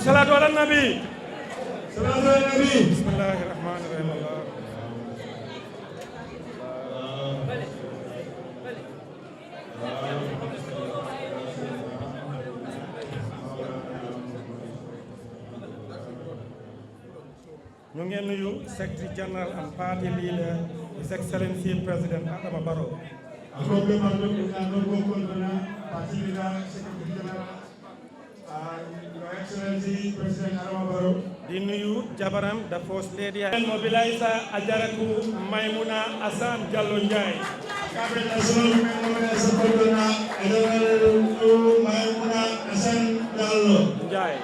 salatu ala nabi. Salatu ala nabi. Bismillahirrahmanirrahim. ñu ngi nuyu Secretary General and Party Leader His Excellency President Adama Barrow. Your Excellency President Adama Barrow. Di nuyu jabaram the First Lady mobiliser Ajaratu Maymuna Assane Jallow Njie. Cabinet National Women Mobiliser Ajaratu Maymuna Assane Jallow Njie.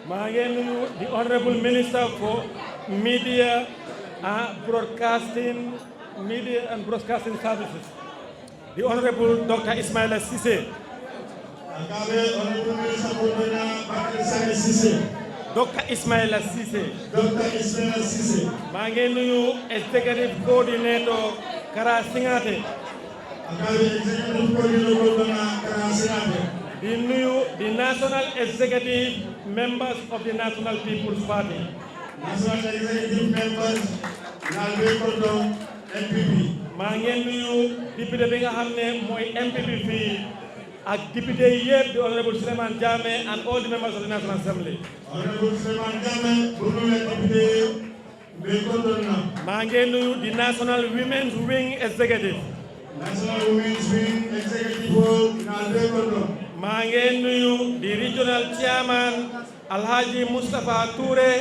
maa ngi nuyu the Honorable Minister for Media and Broadcasting Services, the Honorable Dr. Ismaila Cisse. Dr. Ismaila Cisse. maa ngi nuyu Executive Coordinator Kara Singate. di nuyu the National Executive Members of the National People's Party. National Executive Members NPP. maa ngi nuyu député bi nga xam ne mooy MPP fii ak député yëpp di Honorable Suleiman Jammeh and all the members of the National Assembly. Honorable Suleiman Jammeh bu ñu leen député be kontaan na. maa ngi nuyu the National Women's Wing Executive. National Women's Wing Executive na be kontaan. maa ngi nuyu the Regional Chairman Alhaji Mustafa Toure,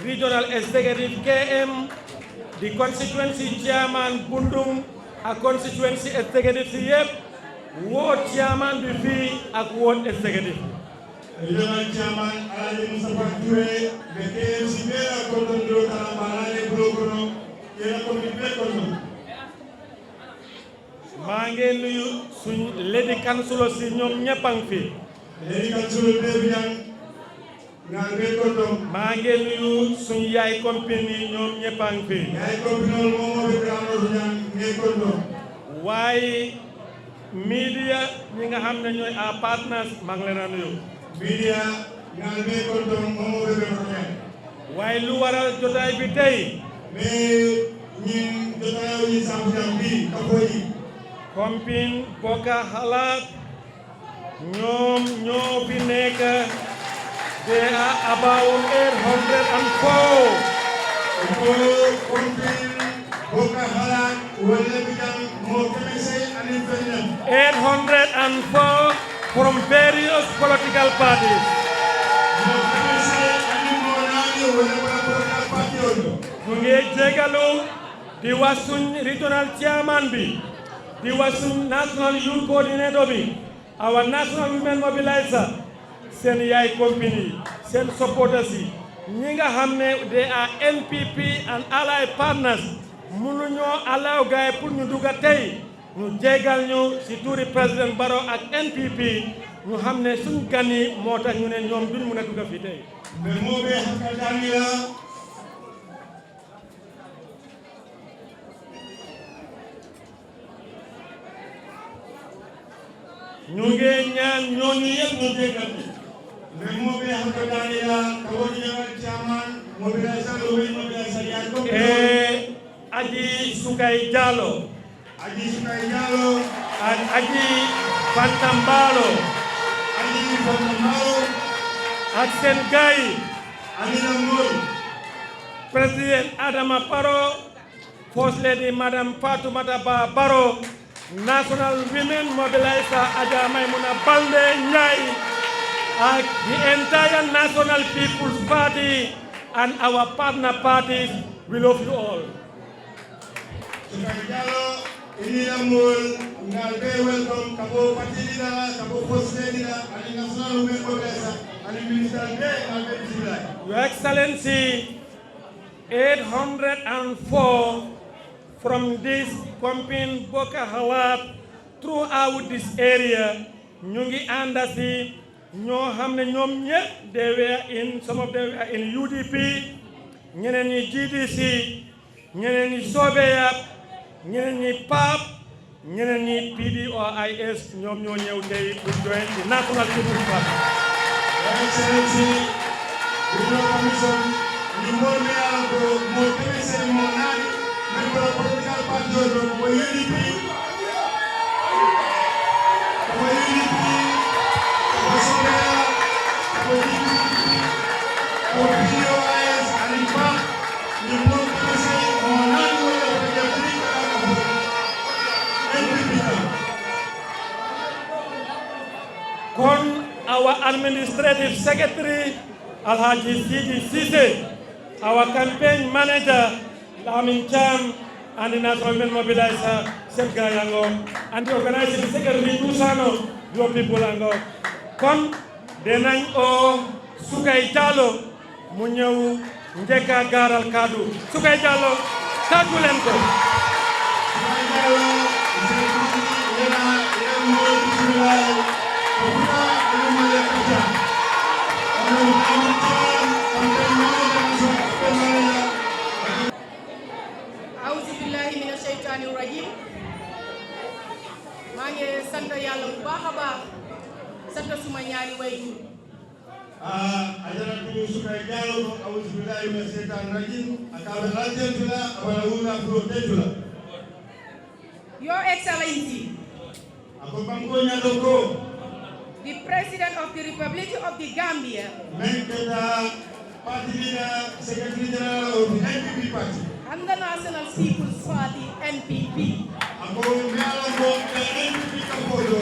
Regional Executive KM, the Constituency Chairman Bundung, a Constituency Executive yëpp, Ward Chairman bi fii ak Ward Executive. Regional Chairman Alhaji Mustafa Toure be KM si be kontaan do karamba alale blokono yena ko mi be kontaan. maa ngi nuyu suñ Lady Councilor si ñoom ñëpp a ngi fi. Lady Councilor be bi ngal be kontaan. maa ngi nuyu suñ yaay compagnie ñoom ñëpp a ngi fi. Yaay compagnie moom be grano ñaan nge kontaan. waaye media ñi nga xam ne ñooy our partners maa ngi leen a nuyu. Media ngal be kontaan moom be grano. waaye lu waral jotaay bi tey. mais ñun jotaay yi sambu jam bi kapo yi. Kompin Bokk Xalaat ñoom ñoo fi nekk they are about 804. Kompin Bokk Xalaat wala bi jam moo commencé ani fenn. 804 from various political parties. moo commencé ani moo naani wala political party yoon. mu ngi jégalu di wax suñ regional chairman bi. di wax suñ national youth coordinator bi our national women mobiliser seen yaay compagnie seen supporters yi ñi nga xam ne they are NPP and allied partners mënuñoo allow gaay pour ñu dugga tey ñu jégal ñu si tuuri président Barrow ak NPP ñu xam ne suñ gan yi moo tax ñu ne ñoom duñ mën a dugga fii tey. mais moo bee hakkataan la. ñu ngi ñaan ñooñu yëpp ñu jégal ñu. mais moo bee hakkataan la ka woni ñewal chairman mobilisation lo wi mobilisation ya ko. Aji Sukay Jallow. Aji Sukay Jallow. ak Aji Fantambalo. Aji Fantambalo. ak seen gaay. Amina Mol. President Adama Barrow, First Lady Madam Fatoumata Bah Barrow, National Women Mobiliser Adja Maymuna Balde Njie, and the entire National People's Party and our partner parties, we love you all. Welcome, Kabo Party Leader, Kabo First Lady, and National Women Mobiliser, and Minister Your Excellency, 804 from this Kompin Bokk Xalaat throughout this area ñu ngi ànd si ñoo xam ne ñoom ñëpp they were in some of them were in UDP ñeneen ñi GDC ñeneen ñi Sobeya ñeneen ñi PAP ñeneen ñi PDOIS ñoom ñoo ñëw tey pour join the National People's Party. Your Excellency Regional Commission, you more me algo, more kemese more nani, member of political party for UDP, for UDP, for Somalia, for UDP, for POIS, and in fact, you more kemese more nani for the Kon our administrative secretary Alhaji Sidi Sise, our campaign manager Lamin Cham, and the national women mobilizer Serga Yango, and the organizing secretary Tusano, your people Yango. Kon denang o Sukay Jalo Munyaw Ndeka Garal Kadu. Sukay Jalo, Tagulenko. Auzubillahi minasyaitanirrajim. Maa ngi sant Yàlla bu baax a baax sant suma ñaari waajur. Ajaratu Sukay Jalo auzubillahi minasyaitanirrajim akabe altentula abala wula pro tentula. Your Excellency, Ako bango nyadoko the President of the Republic of the Gambia, Menketa Party Leader, Secretary General of the NPP Party. and the National People's Party (NPP). Ako mealongo the NPP kapodo.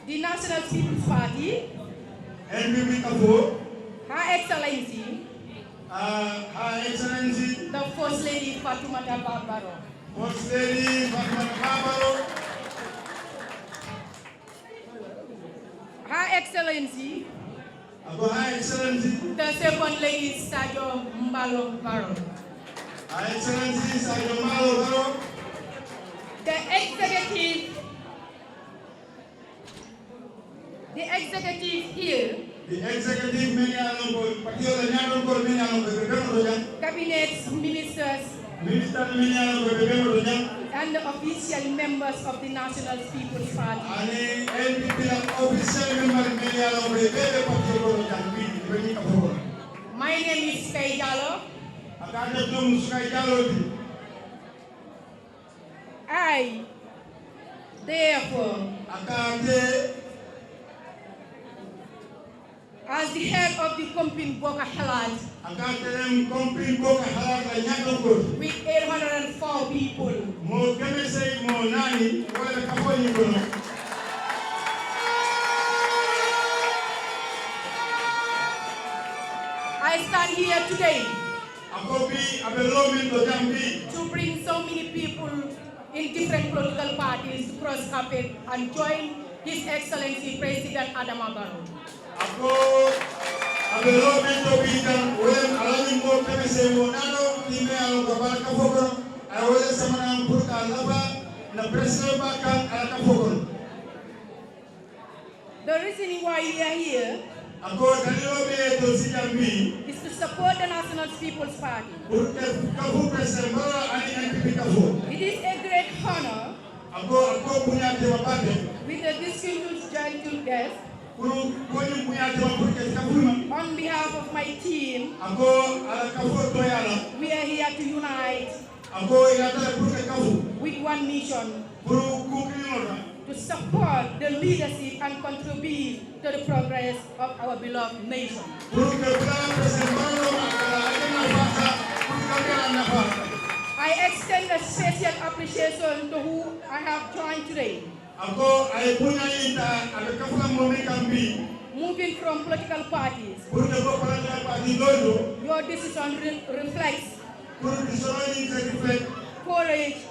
The National People's Party, NPP kapo. Her Excellency, Her Excellency, the First Lady Fatoumata Barbaro, First Lady Fatoumata Barbaro. Her Excellency, Ako Her Excellency, the Second Lady Sajo Mbalo Baro, Her Excellency Sajo Mbalo Baro. the executive here, The executive menyalongo patiola nyalongo menyalongo bebemo dojang. cabinet ministers, Minister menyalongo bebemo dojang. and the official members of the National People's Party. Ani NPP official member menyalongo bebe patiola dojang bini kapo. My name is Kay Jallo. Akade tom Sukay Jalo di. I, therefore, Akade as the head of the company Boka Helat, akade kompin boka halaka nyalongo. with 804 people, Mo kemese mo nani wala kapo ni kono. I stand here today Akobi abelomi dojang bi. to bring so many people in different political parties to cross carpet and join His Excellency President Adama Barrow. Ako abelomi dobitan wem alami mo kemese mo nano time along kabal kafogon awole samana purka laba na president bakang ala kafogon. The reason why we are here Ako dalilo be to sijambi is to support the National People's Party. purke kafu president mara ani NPP kafu. It is a great honor Ako punya tema pate with the distinguished joint guest puru koni punya tema purke kafu ma. on behalf of my team. Ako ala kafu to yala. We are here to unite Ako ilatala purke kafu with one mission puru kukilora. to support the leadership and contribute to the progress of our beloved nation. Purke plan president mara akala agena basa purke agena nafa. I extend a special appreciation to who I have joined today, Ako ay punya ita ada kafula momi kambi moving from political parties. purke ko paranga pati lodo Your decision reflects purke soroni se reflect courage.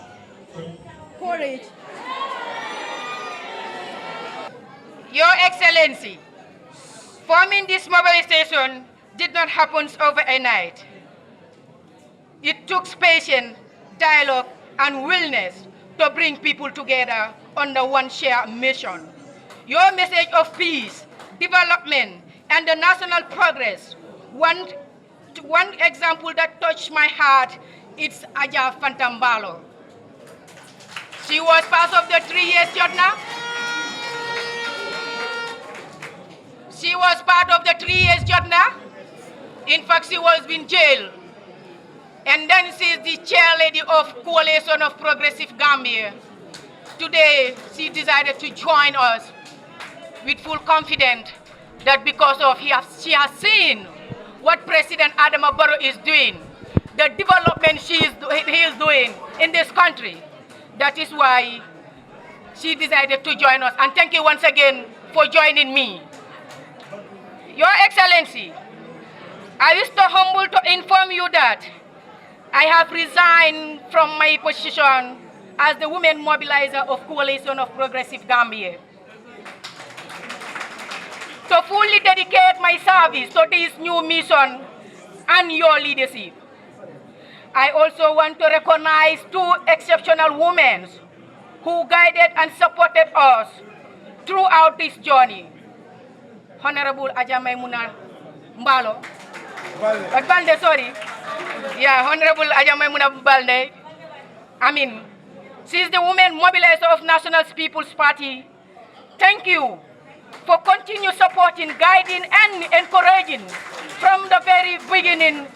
Your Excellency, forming this mobilization did not happen overnight. It took patience, dialogue, and willingness to bring people together under one shared mission. Your message of peace, development, and the national progress. One example that touched my heart is Aja Fantambalo. She was part of the 3 years journey. She was part of the 3 years Jotna. In fact, she was in jail. And then she is the chair lady of Coalition of Progressive Gambia. Today, she decided to join us with full confidence that because of she has seen what President Adama Barrow is doing, the development he is doing in this country. That is why she decided to join us. And thank you once again for joining me. Your Excellency, I wish to humble to inform you that I have resigned from my position as the women mobilizer of Coalition of Progressive Gambia to fully dedicate my service to this new mission and your leadership. I also want to recognize 2 exceptional women who guided and supported us throughout this journey. Honorable Ajamaimuna Mbalo. Balde, sorry. Yeah, Honorable Ajamaimuna Balde. She is the woman mobilizer of National People's Party. Thank you for continue supporting, guiding, and encouraging from the very beginning,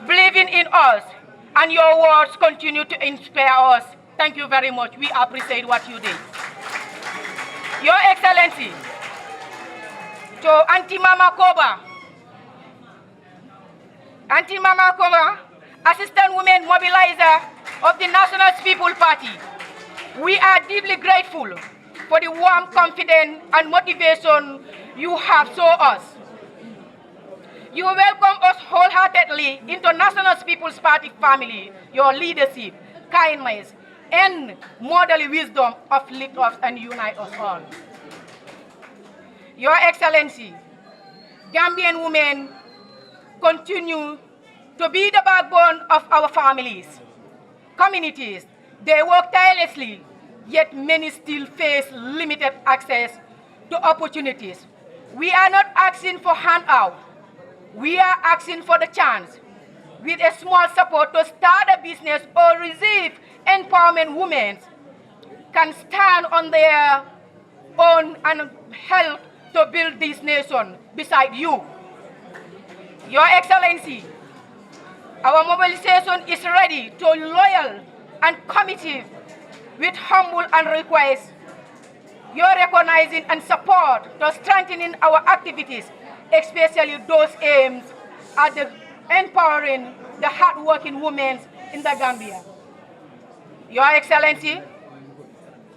believing in us, and your words continue to inspire us. Thank you very much. We appreciate what you did. Your Excellency, to Auntie Mama Koba, Assistant Women Mobilizer of the National People's Party, we are deeply grateful for the warm confidence and motivation you have shown us. You welcome us wholeheartedly into National People's Party family. Your leadership, kindness, and moral wisdom uplift us and unite us all. Your Excellency, Gambian women continue to be the backbone of our families, communities. They work tirelessly, yet many still face limited access to opportunities. We are not asking for handout. We are asking for the chance. With a small support to start a business or receive empowerment, women can stand on their own and help to build this nation beside you. Your Excellency, our mobilization is ready to loyal and committed with humble and request your recognizing and support to strengthening our activities, especially those aims at the empowering the hardworking women in the Gambia. Your Excellency,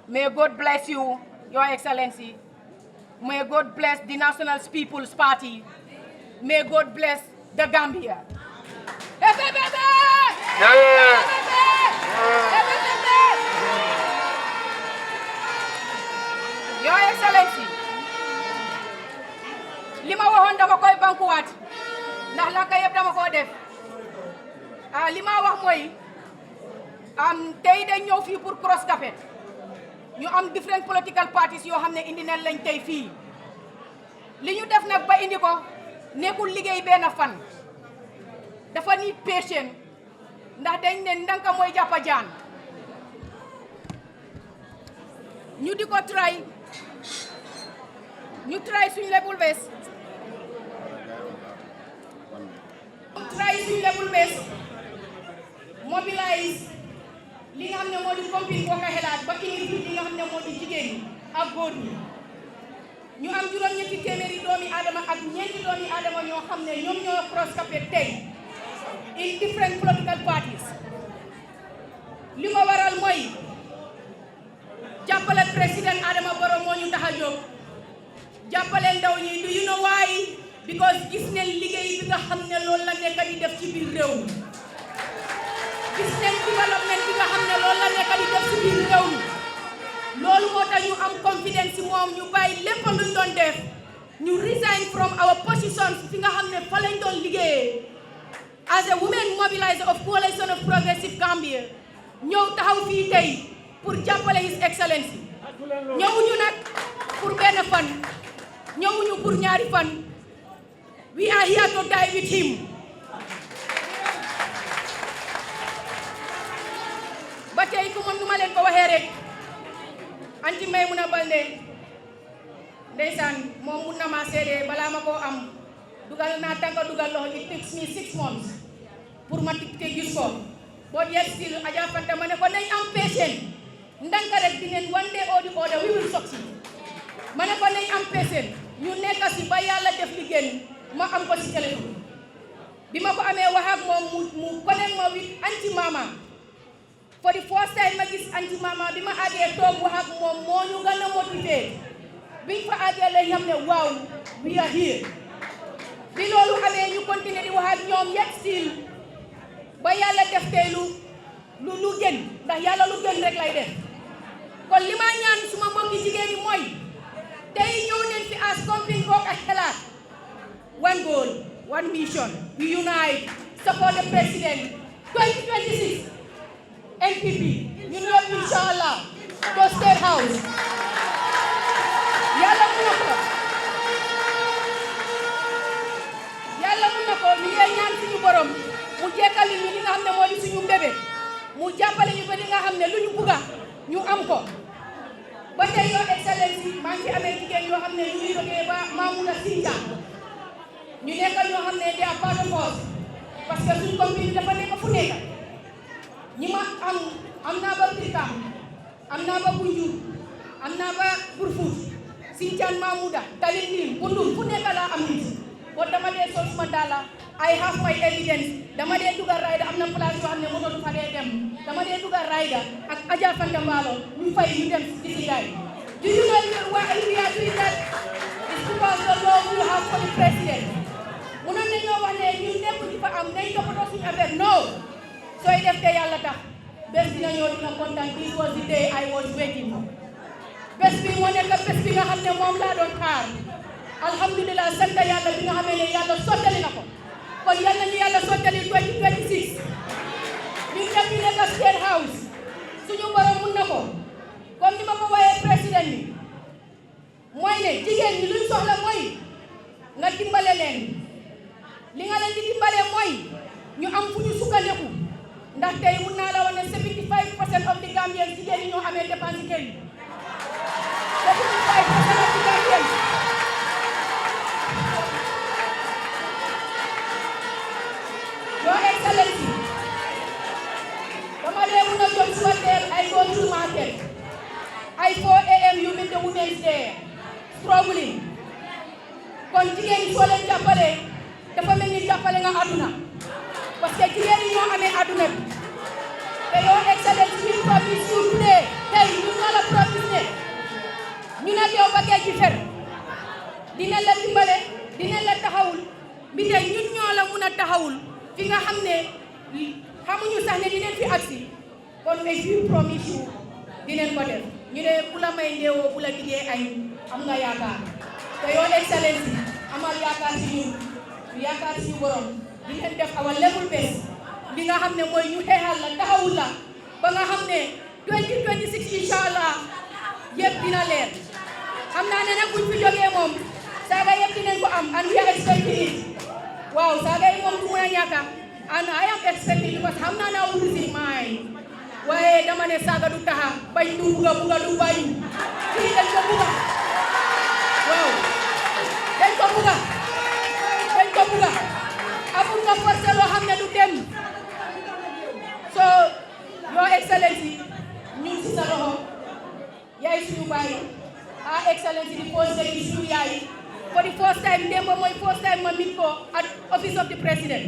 may God bless you, Your Excellency. May God bless the National People's Party. May God bless the Gambia. Your Excellency, lima waxoon dama koy bankuwaat ndax la kay yëpp dama ko def lima wax mooy tey dañ ñëw fii pour cross capet ñu am different political parties yoo xam ne indi nañ lañ tey fii li ñu def nag ba indi ko nekkul liggéey benn fan dafa ni patient ndax dañ ne ndanka mooy jàppa jaan ñu di ko try ñu try suñu level best mobilize li nga xam ne moo di compil boo ko xelaat ba indi li nga xam ne moo di jigéen ñi ak góor ñi ñu am juróom-ñetti téeméeri doomi aadama ak ñeenti doomi aadama ñoo xam ne ñoom ñoo cross capet tey in different political parties li ko waral mooy jàppale président Adama Barrow moo ñu tax a jóg jàppale ndaw ñi do you know why because gis nañ liggéey bi nga xam ne loolu la nekk di def ci biir réew mi gis nañ développement bi nga xam ne loolu la nekk di def ci biir réew mi loolu moo tax ñu am confidence ci moom ñu bàyyi lépp luñ doon def ñu resign from our positions fi nga xam ne fa lañ doon liggéeyee as a women mobilizer of Coalition of Progressive Gambia ñëw taxaw fii tey pour jàppale His Excellency ñëwuñu nag pour benn fan ñëwuñu pour ñaari fan we are here to die with him ba tey ku moom nu ma leen ko waxee rek Anti Maymuna Balde ndeysaan moom mun na ma seede balaa ma koo am dugal naa tànka dugal loxo it takes me 6 months pour ma te gis ko boo yet still Adja Fanta ma ne ko nañ am patient ndanka rek dinañ one day or the other we will succeed ma ne ko nañ am patient ñu nekk si ba yàlla def li génn ma am ko si téléphone bi ma ko amee wax ak moom mu connect ma with anti mama for the first time ma gis anti mama bi ma àggee toog wax ak moom moo ñu gën a motivé biñ fa àggee lañ xam ne waaw we are here bi loolu amee ñu continuer di wax ak ñoom yet still ba yàlla def tey lu gën ndax yàlla lu gën rek lay def kon li ma ñaan suma mbokki jigéen yi mooy tey ñëw nañ fi as compagnie bokk ak xalaat one goal one mission we unite support the president 2026 NPP ñun ñëpp inshallah to State House yàlla mun na ko ñu ngi ñaan suñu borom mu jekkali ñu li nga xam ne moo di suñu mbébé mu jàppale ñu ba li nga xam ne lu ñu bugga ñu am ko ba tey Your Excellency maa ngi fi amee jigéen yoo xam ne ñu ngi jógee ba Mamouna Sinja ñu nekk ñoo xam ne they are part of us parce que suñu compagnie dafa nekk fu nekk ñi ma am naa ba Brikam am naa ba Bunjur am naa ba Burfoot Sinjaan Mamouda Talinding Bundul fu nekk laa am nit boo dama dee sol suma daala I have my evidence dama dee dugal rayda am na place yoo xam ne moto du fa dee dem dama dee dugal rayda ak Adja Fanta Mballo ñu fay ñu dem ci si gaay do you know why we are doing that? It's because the law we have for the president munoon nañoo wax ne ñun nekk di fa am nañ toppatoo suñu affaire no sooy def te yàlla tax bés dina ñëw dina kontaan this was the day I was waiting for bés bi moo nekk bés bi nga xam ne moom laa doon xaar alhamdulillah sant yàlla bi nga xamee ne yàlla sottali na ko kon yàlla ñu yàlla sottali 2026 ñu dem ñu nekk State House suñu borom mun na ko comme ni ma ko waxee président bi mooy ne jigéen ñi luñ soxla mooy nga dimbale leen li nga leen di dimbale mooy ñu am fu ñu sukkandiku ndax tey mun naa la wax ne 75% of the Gambians jigéen ñi ñoo amee dépense kër yi 75% of the Gambians Your Excellency, dama dee mun a jóg suba teel I go to market. I 4 a.m. you meet the women there, struggling. Kon jigéen ñi soo leen jàppale dafa mel ni jàppale nga àdduna parce que jigéen ñi ñoo amee àdduna bi te Your Excellency we promise you today tey ñu nga la promise ne ñu nag yow ba géej gi fer dina la dimbale dina la taxawul bi tey ñun ñoo la mun a taxawul fi nga xam ne xamuñu sax ne dinañ fi agsi kon mais je promise you dinañ ko def ñu ne ku la may ndeewoo bu la diggee ay am nga yaakaar te Your Excellency amal yaakaar si ñun ñu yaakaar si ñu borom dinañ def awa level best bi nga xam ne mooy ñu xeexal la taxawul la ba nga xam ne 2026 inshallah yëpp dina leer xam naa ne nag buñ fi jógee moom saaga yëpp dinañ ko am and we are expecting it waaw saaga yi moom du mun a ñàkk and I am expecting because xam naa naa wul si maay waaye dama ne saaga du taxa bañ du buga du bañ fii dañ ko buga waaw dañ ko buga amul nga forcé loo xam ne du dem so Your Excellency ñu ngi si sa loxo yaay suñu baay Excellency di posé di suñu yaay for the first time démb mooy first time ma mit ko at office of the president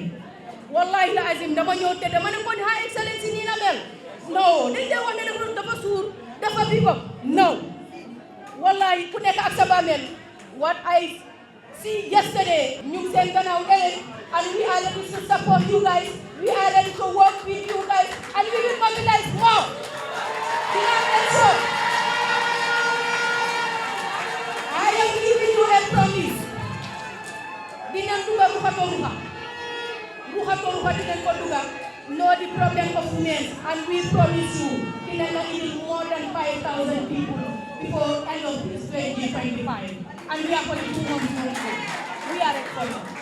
wallahi la azim dama ñëw te dama ne ko Excellency nii na mel no dañ dee wax ne dafa suur dafa bi bopp no wallahi ku nekk ak sa bàmmeel what I see yesterday ñu seen gannaaw ëllëg and we are ready to support you guys we are ready to work with you guys and we will mobilize more dina mel so I am giving you a promise dinañ duga ruxa dinañ ko duga know the problem of women and we promise you dinañ la indil more than 5,000 people before end of this 2025 and we are for the 2 months we are excited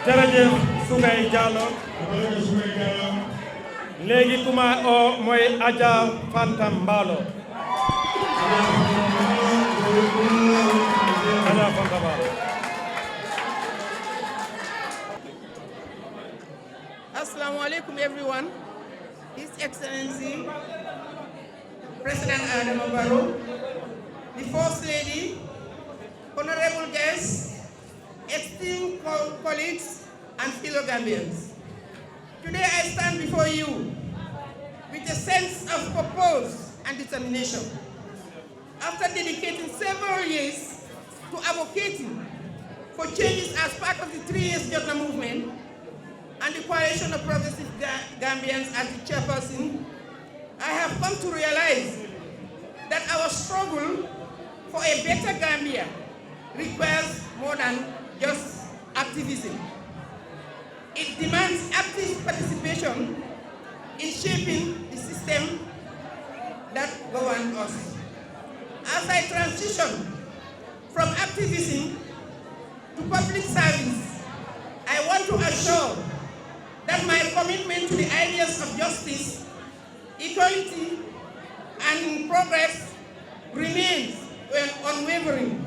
jërëjëf Sungay Jallow léegi kuma o mooy Adja Fanta Mballo Adja Fanta Mballo Assalamu alaikum everyone. His Excellency President Adama Barrow, the First Lady, honorable guests, esteemed colleagues and fellow Gambians. Today I stand before you with a sense of purpose and determination. After dedicating several years to advocating for changes as part of the 3 years Jotna movement and the Coalition of Progressive Gambians as the chairperson, I have come to realize that our struggle for a better Gambia requires more than just activism. It demands active participation in shaping the system that governs us. As I transition from activism to public service, I want to assure that my commitment to the ideas of justice, equality, and progress remains unwavering.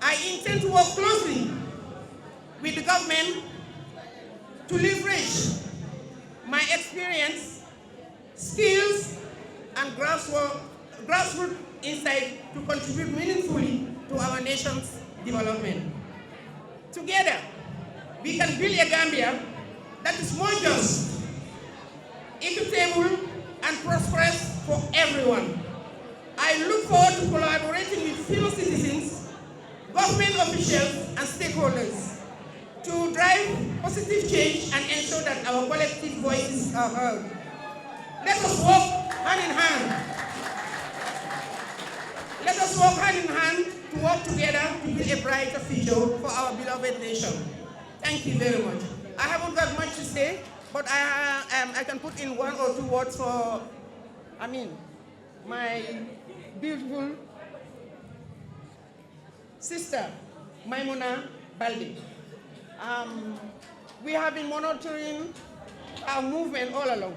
I intend to work closely with the government to leverage my experience, skills, and grassroots insight to contribute meaningfully to our nation's development. Together, we can build a Gambia that is more just, equitable, and prosperous for everyone. I look forward to collaborating with fellow citizens, government officials, and stakeholders to drive positive change and ensure that our collective voices are heard. Let us work hand in hand. Let us work hand in hand to work together to build a brighter future for our beloved nation. Thank you very much. I haven't got much to say, but I can put in 1 or 2 words for, my beautiful sister, Maimuna Balde. We have been monitoring our movement all along.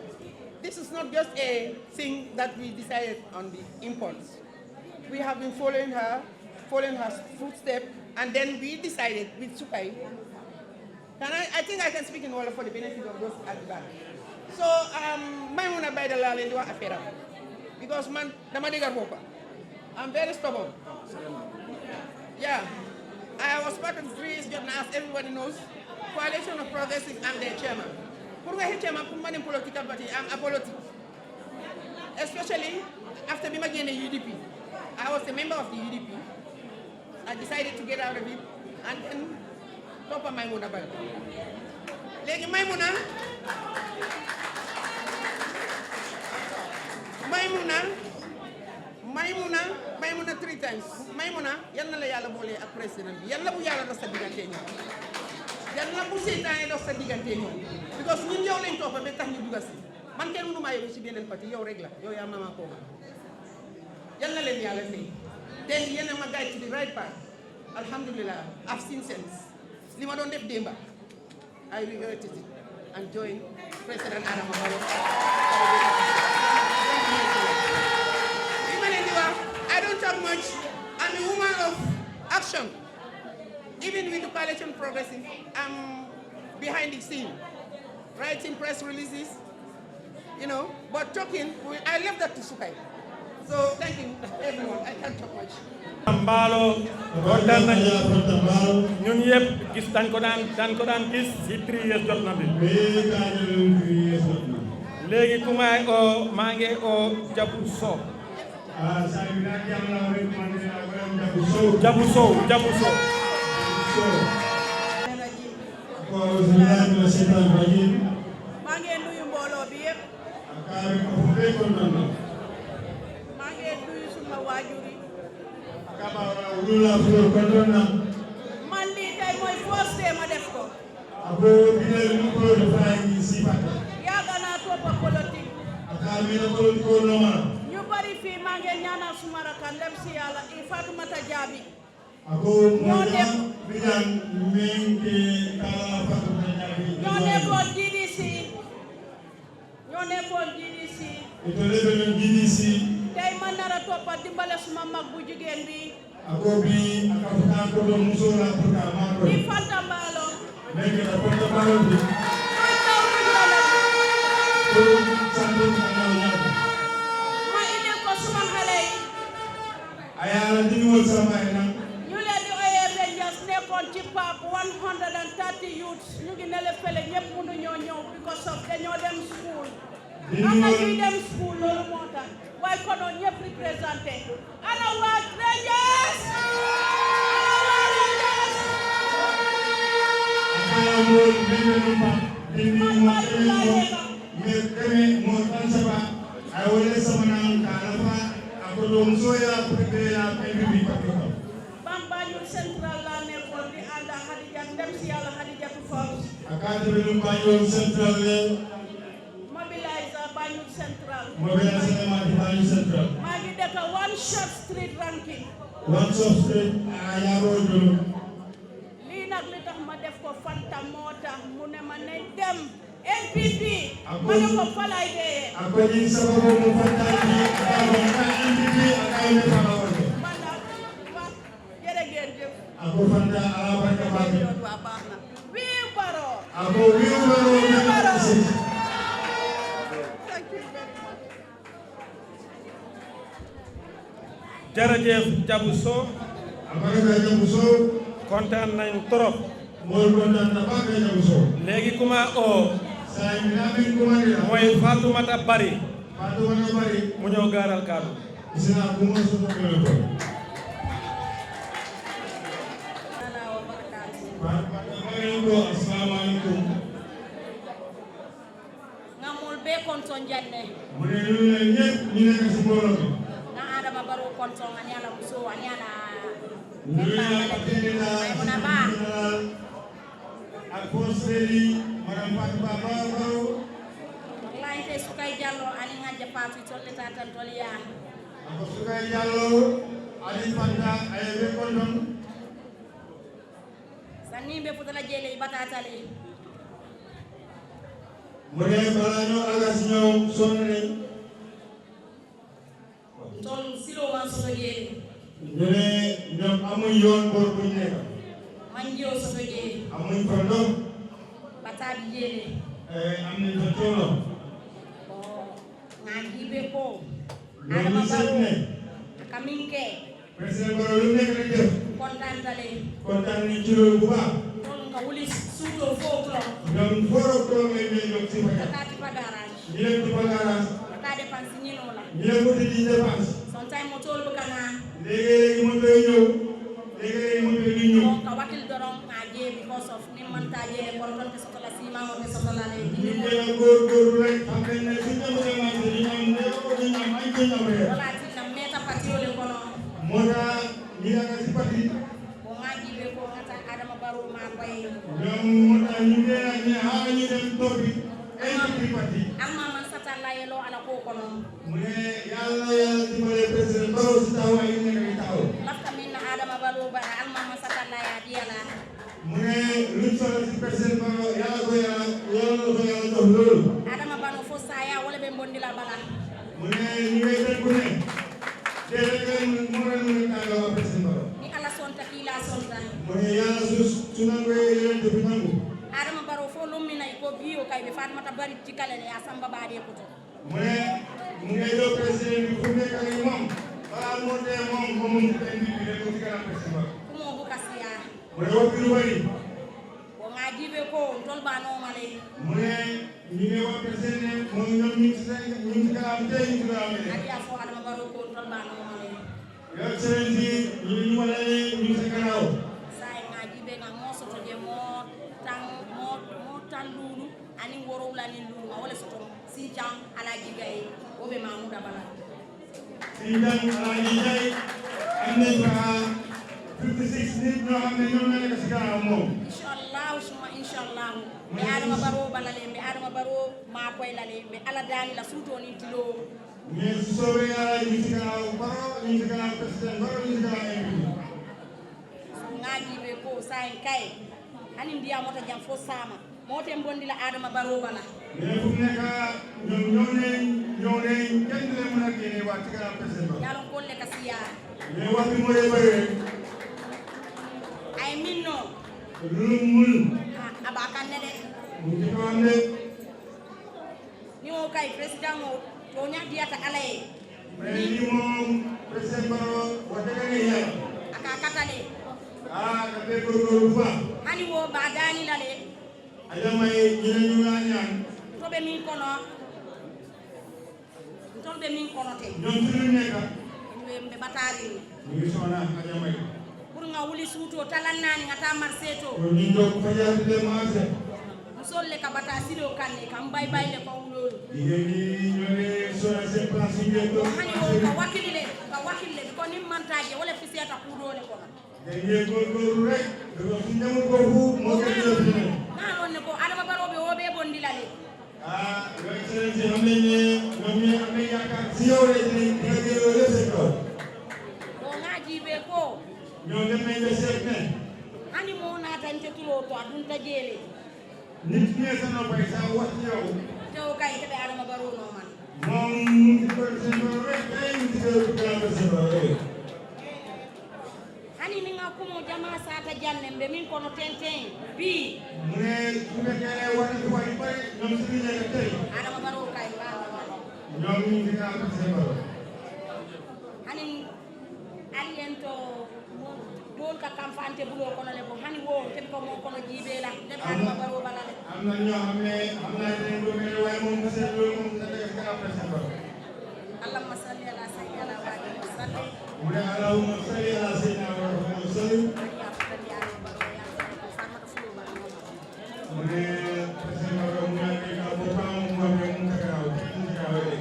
This is not just a thing that we decided on the impulse. We have been following her footsteps, and then we decided with Sukai. I think I can speak in Wolof for the benefit of those at the back. So, Maimuna Balde la len di wax affaire am, because man dama digar bopa. I'm very stubborn. Yeah, I was part of the 3 years job now, as everybody knows. Coalition of Progressive, I'm their chairman. Pour me chairman, pour me political party, I'm apolitical. Especially after being in the UDP. I was a member of the UDP. I decided to get out of it, and then top of Maimuna Balde. Legi Maimuna 3 times. Maimuna, yalla la yalla bolé ak président bi. Yalla bu yalla do sa digante ñom. Yalla bu sétané do sa digante ñom. Because ñun yow lañ topa ba tax ñu dugal ci. Man kenn mënu ma yow ci benen parti, yow rek la. Yow ya mama ko ma. Yalla leen yalla fay. Then yena ma guide to the right path. Alhamdulillah, I've seen sense. Li ma doon def demba. I regretted it and joined President Adama Barrow. I don't talk much. I'm a woman of action. Even with the Coalition Progressive, I'm behind the scene, writing press releases, but talking, I left that to Sukai. So thank you, everyone. I can't talk much. Mballo kontaan nañu ñun yëpp gis dañ ko daan gis ci 3 years jot na bi léegi ku may maa ngi Jabu Sow Jabu Sow maa ngi nuyu mbooloo bi yëpp maa ngi nuyu suma waajur yi man lii tey mooy first day ma def ko yàgg naa toppa politique ñu bari fii maa ngi ñaanal suma rakk ndem si yàlla i Fatoumata Jaabi ñoo nekkoon GDC ñoo nekkoon GDC tey ma nar a toppa dimbale suma mag bu jigéen bi di Fanta Mballo ma indi ko suma xale yi ñu leen di oyee Rangers nekkoon ci PAP 130 youths ñu ngi nele fele ñëpp mënu ñoo ñëw because of dañoo dem school am na ñuy dem school loolu moo tax waaye konoon ñëpp représenté ana waa Rangers Banjul Central la nekkoon di ànd ak Khadija dem si yàlla Khadijatu Fall mobiliser Banjul Central maa ngi dëkk One Shot Street ranking lii nag li tax ma def ko Fanta moo tax mu ne ma ne dem NPP ma ne ko falay dee man nag wax jërë ngeen jëf waa baax na wii baro thank you very much jërëjëf Jabu Sow kontaan nañ trop léegi kuma o mooy Fatoumata Bari mu ñëw gaaral kaddu ngamul be konton janne na Adama Barrow konton anyala muso anyala muna ba wallahi te sukay jallo ali nganja patu tolle tatan toliya sukay jallo ali fanta ay be kondon sanni be futala jele batatale mune balano agas ñoom sonne tol silo wan soto jele ñene ñoom amuñ yoon bor bu nekk manjio soto jele amuñ kondo batabi jele am nañ ko tono ngaji be ko Adama Barrow kaminke président Barrow lu nekk rek def kontaan nañ ci loolu bu baax tol nga wuli suuto fo ñoom foro ko ngay ñoom ci fa tati pagarage ñi leen di pagarage ta dépense ñi no la ñi leen ko di dépense sometime mo tol bu kana léegi mo doy ñëw léegi mo doy ñëw ka watil doron ngaje because of ni man taje ko don te sotola sima o te sotola le ñu gëna góor rek xam nañ ne suñu demee marché ñu am ne ko ñu am ay ko ñam rek wala ti na meta patio le kono moda ñi nga ci parti ko ngaji be ko ngata Adama Barrow ma bay ñoom moda ñu gëna ñi ha ñu dem topi ay ci parti amma man satalla yelo ala ko kono mu ne yàlla dimbale président Barrow si taw ay nekk ay taw lafta min Adama Barrow bara amma man satalla ya diala mu ne luñ solo si président Barrow yàlla ko yàlla jox loolu Adama Barrow fo saya wala be mbondila bala mu ne ñu ngay def ku ne déedéet mu ne tàgga waa président Barrow ni ala sonta kila sonta mu ne yàlla su nangoo leen def nangu Adama Barrow fo lumina ko biyo kay be Fatmata Bari ci kala ya samba baade ko to mu ne mu ngay do président bi fu nekk ak moom balaa moo dee moom mu tay bi rek ci kanam président Barrow ko mo bu kasiya mu ne wax lu bari ko ngaji be ko tol ba no male mu ne ñi ne waa président moom ñoom ñu ci kanam tey ñu ci kanam aliya fo Adama Barrow ko tol ba no male yo excellency ñu wala ñu ci kanam say ngaji be nga mo soto je mo tan lulu ani woro lani lulu ma wala soto sinjam ala jigay o be mamuda bala sinjam ala jigay am nañ fa 56 nit ñoo xam ne ñoo nekk ci kanam moom inshallah suma inshallah be Adama Barrow balale be Adama Barrow ma koy lale be ala dani la suto ni tilo mais su soobee yàlla ñu ci kanam Barrow ñu ci kanam président Barrow ñu ci kanam ngaji be ko sain kay hani ndiya mota jam fo sama mote mbondila Adama Barrow bala mais fu nekk ñoo ne kenn du leen mën a génne waa ci kanam président yalon ko le kasiya mais wax bi mo lay bëri ay minno lu mul abakan ne de mu ci ko am de ni o kay président mo to ñaadiyata alaye mais li moom président Barrow wax dëgg ne yàlla aka katale ka be góorgóorlu bu baax hani wo ba dani la le ajamay ñu ñaan tobe min kono tolbe min kono te ñoom ci lu nekk mbe batari ñu ngi sona ajamay pour nga wuli suuto talannani ngata marseto ko ñu jog fajaati de marché musol le ka bata sido kanne kam bay bay le ko wulol jigéen ñi ñoo ne sona seen place yi ngeen doon hani wo ka wakile ko nim mantaje wala fi seta ku dole ko ngeen góorgóorlu rek dafa su ñamul foofu moo gën a yóbbu ne na non ne ko Adama Barrow be wo be bondi la le Your Excellency xam nañ ne ñoom ñi am nañ yaakaar si yow rek ne dina jëloo lépp seen kaw do ngaji be ko ñoom dem nañ ba seet ne hani mo na tante tulo to adun ta jele nit ñi sa noppay sa wax ci yow tew kay kebe Adama Barrow no man moom mu ngi ko seen borom rek day mu ci ko gëna seen borom rek hani ni nga kumo jama sata janne be min kono tenten bi mu ne su fekkee ne war nañu wax yu bëri ñoom suñu nekk tey Adama Barrow kay ba ñoom ñu ngi gëna seen borom hani aliento dol ka kam fante bulo kono le ko hani wo te ko mo kono jibe la de Adama Barrow bala le am na ñoo xam ne am naa leen lu mel waaye moom seen loolu moom da ngay gëna seen borom Allahumma salli ala sayyidina wa sallim mu ne allahumma salli ala sayyidina wa sallim mu ne président Barrow mu ne ka boppam mu wax ne mu takaraaw mu takaraaw de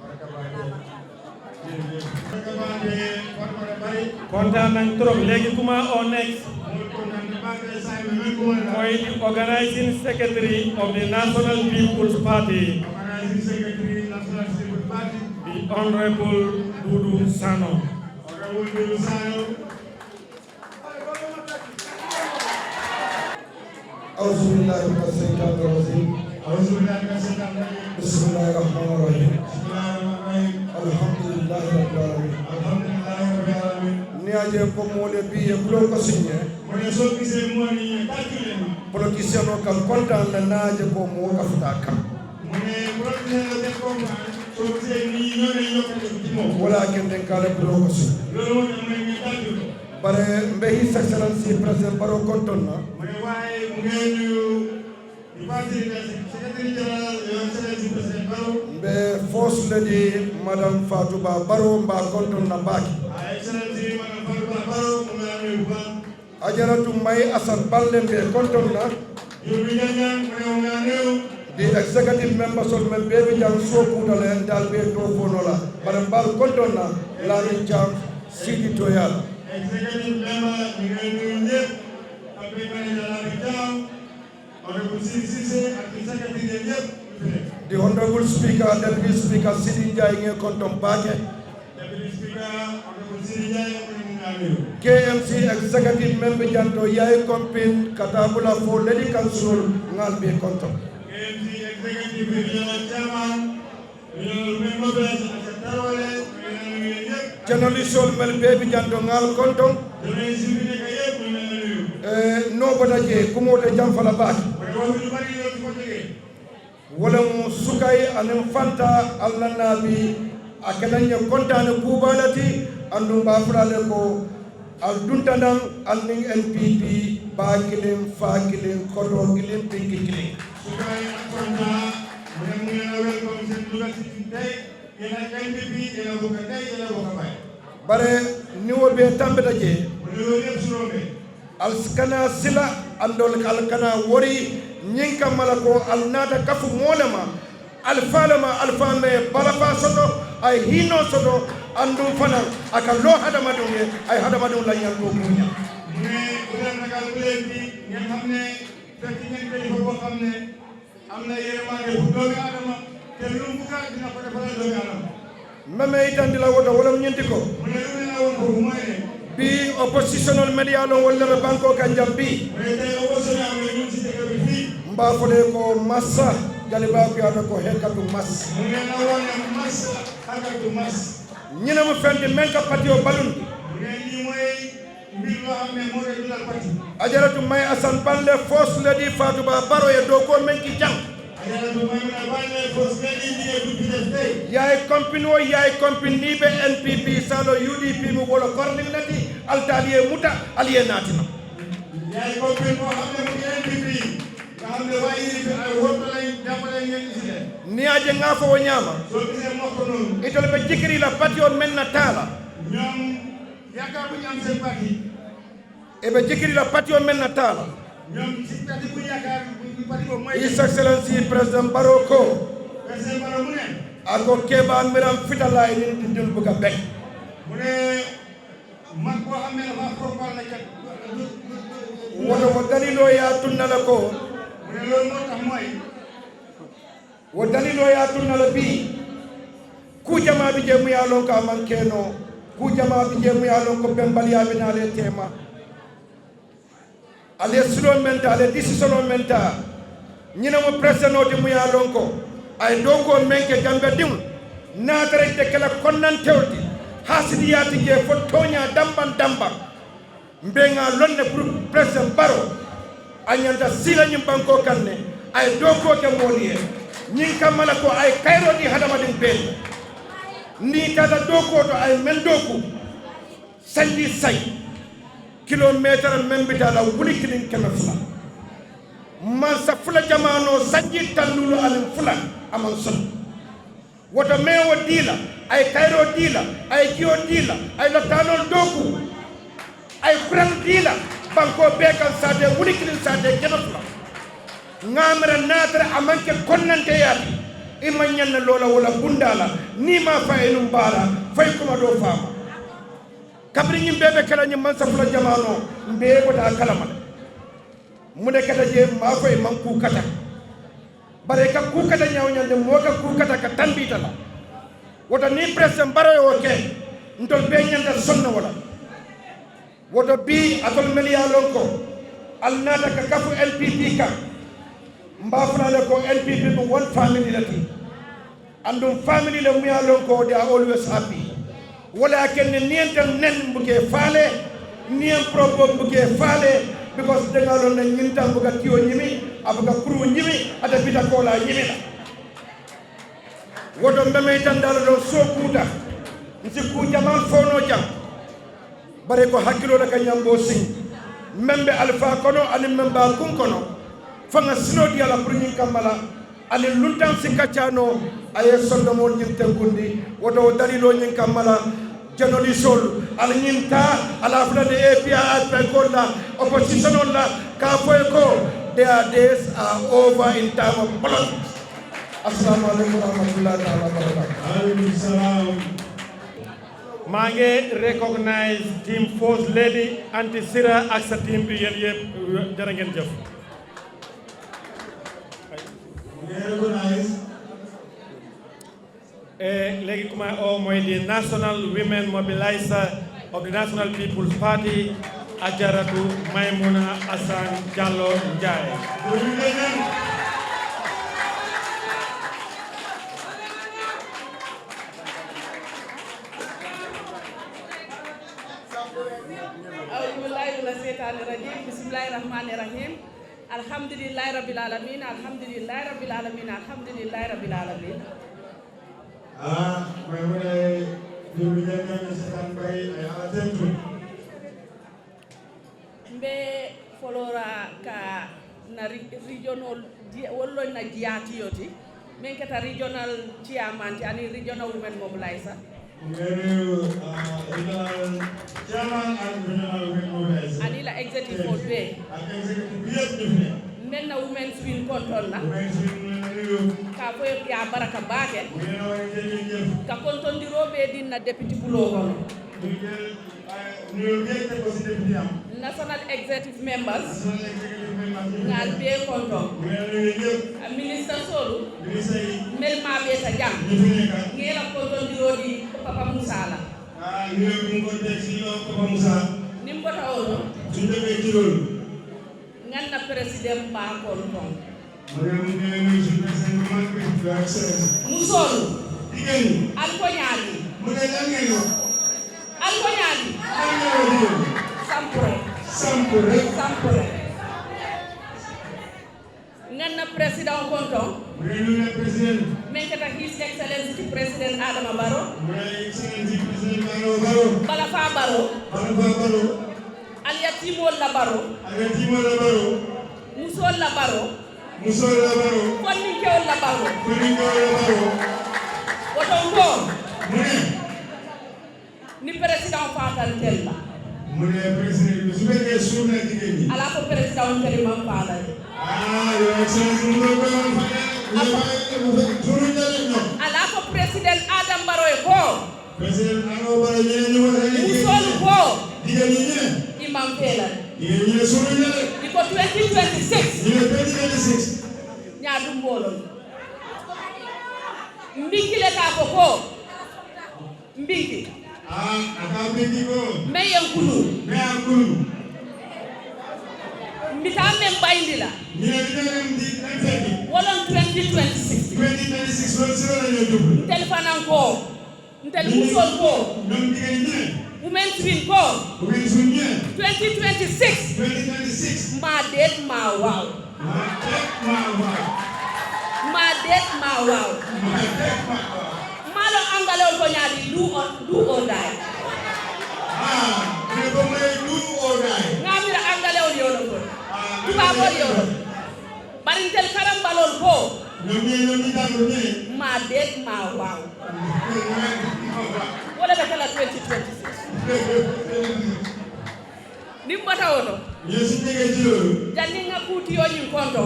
baraka baade jërëjëf baraka baade baraka bari kontaan nañ trop léegi kuma on next mooy kontaan na baade say me men ko wala mooy the organizing secretary of the National People's Party organizing secretary national civil party the Honorable Dudu Sano. honorable Dudu Sano أعوذ بالله من الشيطان الرجيم أعوذ بالله من الشيطان الرجيم بسم الله الرحمن الرحيم بسم الله الرحمن الرحيم الحمد لله رب العالمين الحمد لله رب العالمين niaje ko mole bi e blo ko signé mu ne soo gisee mu ne ñu calculer ma politicien o kam kontaan la naaje ko mo ka futa kam mu ne professeur la def ko ma soo gisee ni ñoo ne yokkate ci moom wala ken den kala blo ko signé loolu moo tax mu ne ñu calculer bare mbe his excellency president baro konton na mu ne waaye mu ngi nuyu di parti secrétaire général Your Excellency président Barrow mbe first lady madame Fatou Ba baro mba konton na baki Excellency madame Fatou Ba Barrow mu ngi nuyu bu baax ajaratu may asan balle mbe konton na yow bi ñaan mu ne mu ngi nuyu the executive members of men baby jam so kutale dal be to fonola bare bal konton na la ni jam sidi toyal executive member ñu ngi nuyu ñëpp ak bi manager la bi jam honorable Cissé ak secrétaire ñëpp the honorable speaker deputy speaker sidi jay nge konton baake deputy speaker honorable Sidi Ndiaye mu ngi nuyu KMC executive member janto yay compin katabula for lady council ngal be konton KMC executive regional chairman regional Mwmbers ak Tarwale ñu ngi nuyu ñëpp generally sol mel baby janto ngal konton journaliste yi nekk yëpp ñu ngi nuyu no bota je kumote jam fala baake parce que waxu lu bari yow ko jógee wala mu sukay anen fanta allah nabi akadanya kontane kubalati andu bafrale ko al duntanam anding NPP bagilim fagilim kodo gilim pingilim sukay ak konta mu ne mu ngi la welcome seen dugal si tey yéen ak NPP yéen a bokk tey yéen a bokk bay bare niwo be tambeta je mu ne loolu yëpp surobe al kana sila andol al kana wori nyinka malako al nata kafu molema al falama al fame balafa soto ay hino soto andu fana aka lo hadamadu ne ay hadamadu la ñal do muña mu ne bu leen ragal bu leen bi ngeen xam ne fekk ngeen kilifa boo xam ne am na yërmande bu doomi aadama te lu mu bugga dina ko defal doomi aadama meme itandi la woto wala ñenti ko mu ne lu ne la woon foofu mooy ne bi oppositional media lo wala banko kanjam bi mba fole ko massa jaliba ko yana ko hekatu mas ñina mo fendi men ka patio balun ajaratu may asan balle fos ledi fatou ba baro e do ko men ki jang yaay compino yaay compini be NPP salo UDP mo wala coordinati altaliye muta aliye natina yaay compino hamne mo NPP hamne wayiri be ay wotolay jamale ngeen isile ni aje ngafo wo nyama so bise mokko non itol be jikiri la patio men na tala ñom yakar bu ñam sen parti e be jikiri la patio men na tala ñom ci parti bu yakar His Excellency President Baroko ako keba miram fitala ini tinjul buka bek mune mak ko amé la propal na kat wodo dalilo ya tunnala ko mune lol motax moy wo dalilo ya tunnala bi ku jama bi jemu ya lon ka man keno ku jama bi jemu ya lon ko bembal ya be na le tema ale sulo menta ale decision menta ñina mo president di mu ya lonko ay donko menke gambe dim na tarete kala konnan tewti hasidiyati je fo tonya damban mbenga lonne pour president baro anyanta sila nyim banko kanne ay donko ke moliye nyin kamala ko ay kayro di hadama din ben ni tata doko to ay men doku sanji say kilometer membita la wuli kilin kemefla man sa fula jamano sanji tallulu alim fula aman son woto mewo dila ay kayro dila ay jiyo dila ay lotanol doku ay kuran dila banko bekan sade wuli kilin sade kemefla ngamra natra amanke konnante yaati imanyanna lola wala bundala ni ma fayelum bara fay kuma do fama kabri ñim bebe kala ñim man sa fula jamano mbe ko ta kalama mune kata je ma koy man ku kata bare ka ku kata nyaaw nyande mo ka ku kata ka tambita la woto ni president baro yo ke ndol be nyanda sonna wala woto bi atol melia lonko al nada ka kafu LPP ka mba fana ko LPP mo one family lati andum family le mu ya lonko they are always happy wala ken nientam nen buke faale niem probo buke faale because denga lon na nyintam buka tiyo nyimi abuka kuru nyimi ata bita kola nyimi la wodo mbeme tan dala do so kuta nsi ku jaman fono jam bare ko hakilo da kanyambo sing membe alfa kono ani memba kun kono fanga sino di ala pour nyin kamala ani luntam sikachano aye sondomo nyin tengundi wodo dalilo nyin kamala janoli sol ala nyinta ala fula de APR penkola opposition la ka foy ko their days are over in time of politics. Assalamu alaikum warahmatullahi wabarakatuh. Alaikum salam. Mange recognize team First Lady Anti Sira ak sa team bi yeen yeb jara ngeen jëf. Legi kuma o moy di National Women Mobilizer of the National People's Party Ajaratu Maimuna Asan Jallo Njai. Bismillahirrahmanirrahim. Alhamdulillahi rabbil alamin. Alhamdulillahi rabbil alamin. Alhamdulillahi rabbil alamin. Mbe folora ka na regional wollo na jiati yoti men kata regional chairman ani regional women mobilizer ani la executive Fulbe men na women's win control na ka fo ya baraka baake ka kontondiroɓe din na député bulo national executive members ngal be konto minister solu mel ma be ta jam ngela kontondirodi papa musala nimbota ono ganna président bakol ton musolu alkoñaali sampure ganna président konton men kata his excellency président Adama Barrow bala fa Barrow aliyatimol la Barrow musol la Barrow fonninkewol la Barrow woto ngo ni président fatal tella ala ko président tere man fatal ala ko président Adam Barrow ko musol ko imam fela iko 2026 ñaadu mbolol mbiki le ka ko mbiki meyen kulu mbita men bayndi la wolon 2026 telefanan ko ntel musol ko women twin ko 2026 ma det ma wow malo angale ko nyaadi do or die ngamira angale on yono ko tuba ko yono bari tel karam balol ko ma det ma wow wala be kala 2026 nimbata wono janni nga kuti yo nyin konto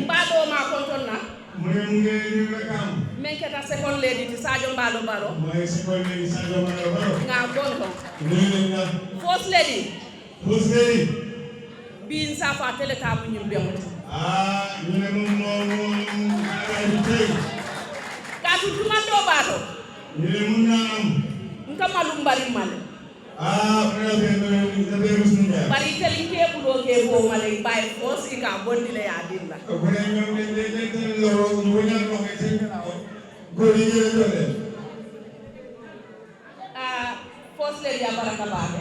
mbado ma konto na men keta second lady ti Sadio Mbalo Baro nga konto first lady bin safa tele tabu nyum bemut katu tumando bato nka malum bari male bari telinke bulo ke bo male bay force ika bondile ya dinda force le ya baraka babe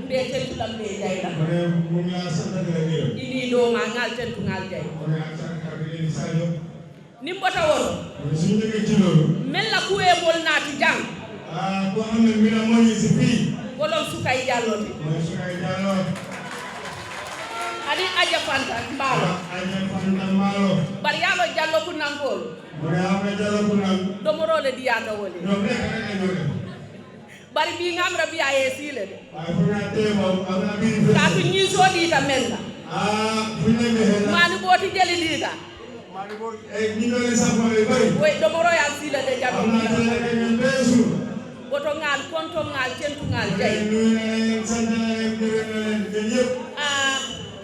mbe tentu lam be jayla ini do ma ngal tentu ngal jay nimbota woro mella kuwe bol nati jang ko amne mina moyi ci fi golon sukay jallo ani aja fanta mbalo bari yalo jallo ku nangol do morole diata woli bari bi ngamra bi aye sile de ka tu nyi so di ta menda mani boti jeli diga we do moro ya sile de jallo woto ngal konto ngal tentu ngal jay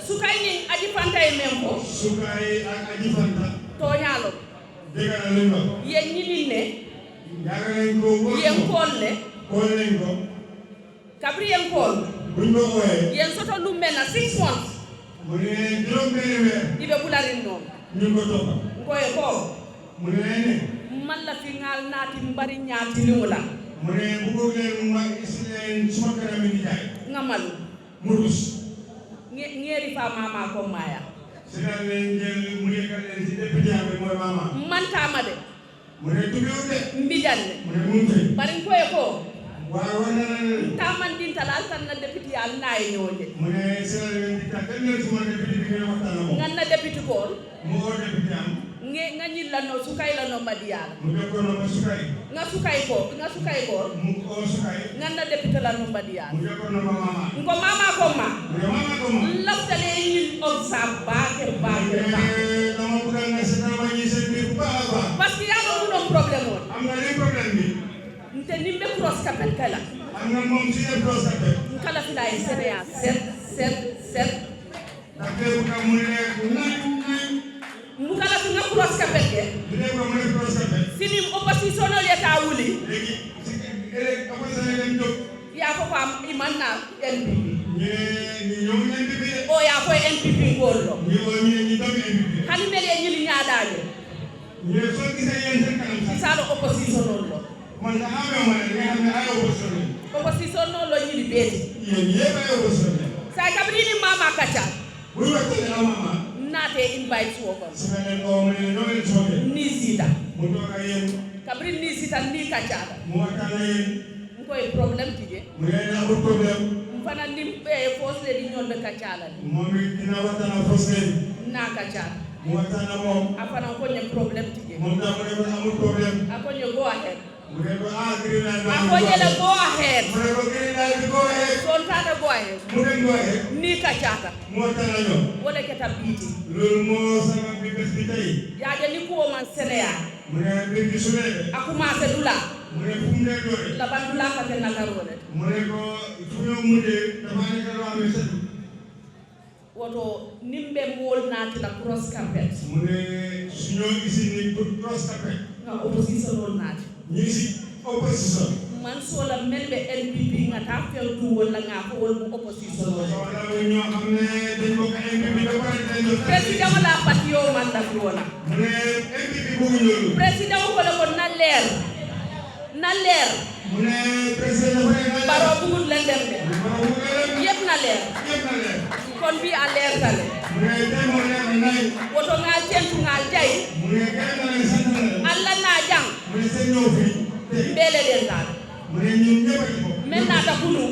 sukay ni aji fanta e membo sukay ak aji fanta to nyalo degala lemba yen nyinne yagalen ko yen kolle kollen ko kabri yen kol buño oye yen soto lumena 6 months mune juroom benn weer ibe bularin no ñu ko topa koy ko mune man la fi ngal naati mbari ñaati liwula mune bu ko leen ma islen suma kanam ni jaay ngamalu murus ngeri fa mama ko maya sina leen jël mu nekkal leen ci député bi mooy mama man tama de mune tubiu de mbijanne mune munte bari koy ko waaw wana taman din talal tan na député al nay ñoje mune sina leen di takal leen suma député bi ngeen waxtaan mo ngan na député ko mo député am nga ñilla no sukay la no madiyal mu ko no sukay nga sukay ko mu ko sukay ngan na député la no madiyal mu ko no mama ko mama ko ma laftale ñil observe baake dama bëgg nga sétal ma ñi seen bi ba parce que yaa do problème won am nga li problème bi nte nimbe cross kapel kala am nga moom ci cross kapel kala fi lay sénéa set da ko mu ne mu kala fi nga cross kapel ke dina ko mu ne cross kapel Sinim opposition le ta wuli. Léegi opposition dem jóg. Ya ko am iman na NPP. Ñoo NPP. O ya ko NPP gollo. Ñi doomi NPP. Hani mele ñi li ñaadaaje. Ñu so gisee yeen seen kanam sax. Salo opposition lo. Man da amé ma nga xam ne ay opposition. Opposition lo ñi li beeti. Yeen yépp ay opposition. Sa kabri ni mama kacha. Bu waxte ne mama. Nate invite wo ko. Semaine o mo no len sobe. Ni sita. Mu toog ak yeen. Kabri ni sita ni kacha. Mu waxtaan ak yeen. Koy problème tije. Mu ngeen am problème. Fana nim force di ñol be kacha la. Moom it dina waxtaan ak force. Na kacha. Mu waxtaan ak moom. Afana ko ñe problème tije. Moom daa ko ne amul problème. Ako ñe go ahead. Mu ne ko green light. Ako ñe la go ahead. Mu ne ko green light bi go ahead. Son tata go ahead. Mu ne go ahead. Ni kacha ta. Mu waxtaan ak ñoom. Wala ke tabiti. Loolu moo sama bi bés bi tey. Yaaje ni ko man Sénégal. Mu ne mbir bi su ne. Akuma se dula. Mu ne fu mu nekk doole. La bandula ka te nakaro de. Mu ne ko fu ñoo mujjee dafa nekk loo xam ne sëtu. Woto nimbe mool naati la cross carpet. Mu ne su ñoo gisi ni pour cross carpet. Nga opposition lool naati. ñu ngi si opposition. Man sola melbe NPP nga ta fel tu wala nga ko wol mu opposition lool. Wala ñoo xam ne dañ bokk NPP ba pare dañ doon. Président la parti yo man daf wona. Mu ne NPP bëgguñ loolu. Président ko la ko na leer. Na leer. Mu ne président dafa ne Baro bugul len dem de. Yépp na leer. Yëpp na leer. Kon bi a leer tale. Mu ne tey moo leer na nañ. Woto nga tentu nga jay. Mu ne gën na leen sant na leen. Allah na jang. Mu ne seen ñëw fii tey. Mbele den dal. Mu ne ñun ñëpp a ci bokk. Men nata kunu.